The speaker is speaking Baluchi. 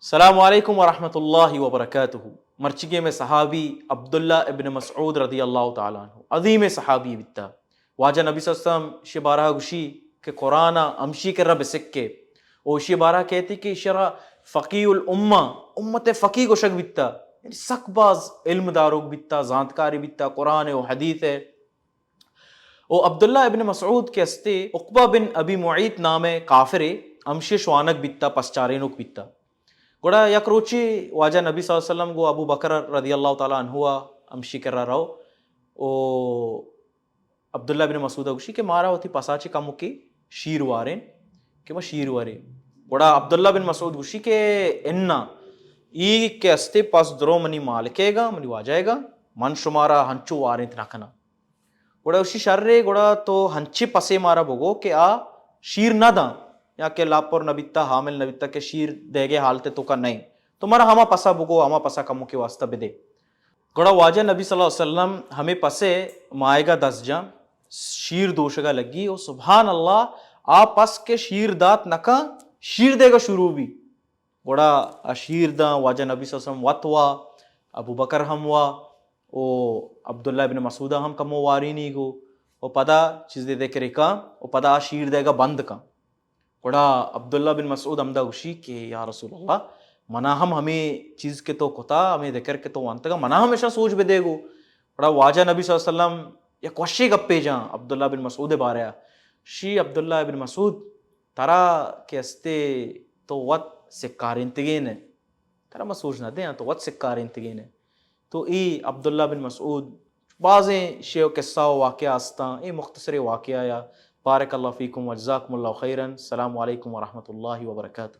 السلام علیکم ورحمۃ اللہ وبرکاتہ۔ مرچیگیں مئے صحابی عبداللہ ابن مسعود رضی اللہ تعالی عنہ، عظیم صحابی بیتا۔ واجہ نبی صلی اللہ علیہ وسلم شی بارہ گوشی کہ قرآن ہمشی کرا بسکے۔ او شی بارہ کہتی کہ شرا فقیہ الامہ، امت فقیہ گوشگ بیتا، یعنی سک باز علم داروک بیتا، زانتکاری بیتا، قرآن و حدیث ہے۔ او عبداللہ ابن مسعود کہ استے، عقبہ بن ابی معیط نام کافرے، ہمشی شوانگ بیتا، پسچارینوک بیتا۔ گڑا یک روچے واجہ نبی صلی اللہ علیہ وسلم گو ابو بکر رضی اللہ تعالی عنہ ہمشی کرا رو۔ او عبداللہ ابن مسعود گوشی کہ مارا وتی پسا چی کمکی شیر وارین کہ ما شیر ورے۔ گڑا عبداللہ بن مسعود گوشی کہ انا، ای کہ استے پس درو منی مالکے گا، منی واجہ گا، من شمارا ہنچو وارینت نہ کناں۔ گڑا اشی شرے، گڑا تو ہنچے پسے مارا بگو کہ آ شیر نہ داں، یا کہ لاپر نہ بیتا، حامل نہ بیتا کہ شیر دیگے حالت توکا نہیں۔ تو مارا ہما پسا بگو، ہما پسا کموکے واسطہ بدے۔ گڑا واجہ نبی صلی اللہ علیہ وسلم ہمے پسے مائگا دست جاں، شیر دوشگا لگی، او سبحان اللہ، آ پس کہ شیر دات نکاں، شیر دیگا شروع بی۔ گڑا آ شیر داں، واجہ نبی صلی اللہ علیہ وسلم وت وا، ابو بکر ہم وا، او عبداللہ ابن مسعود ہم کمو وارینی گو، او پدا چیز دے ذکر کاں، او پدا آ شیر دیگا بند کاں۔ گڑا عبداللہ بن مسعود ہمدا گوشی کہ یا رسول اللہ، منا ہم ہمے چیز کہ تو کتا، ہمے ذکر کہ تو وانتگا، منا ہم اشاں سوج بدے گو۔ گڑا واجہ نبی صلی اللہ علیہ وسلم یک وشے گپے جاں عبداللہ بن مسعود بارے آ۔ شی عبداللہ بن مسعود، ترا کہ استے تو وت سکارینتگین ئے، ترا ما سوج نہ دیاں، تو وت سکارینتگین ئے۔ تو اے عبداللہ بن مسعود بازیں شے و قصہ و واقعہ استاں، اے مختصر واقعہ یا۔ بارک اللہ فیکم و جزاکم اللہ خیرا۔ السلام علیکم ورحمۃ اللہ وبرکاتہ۔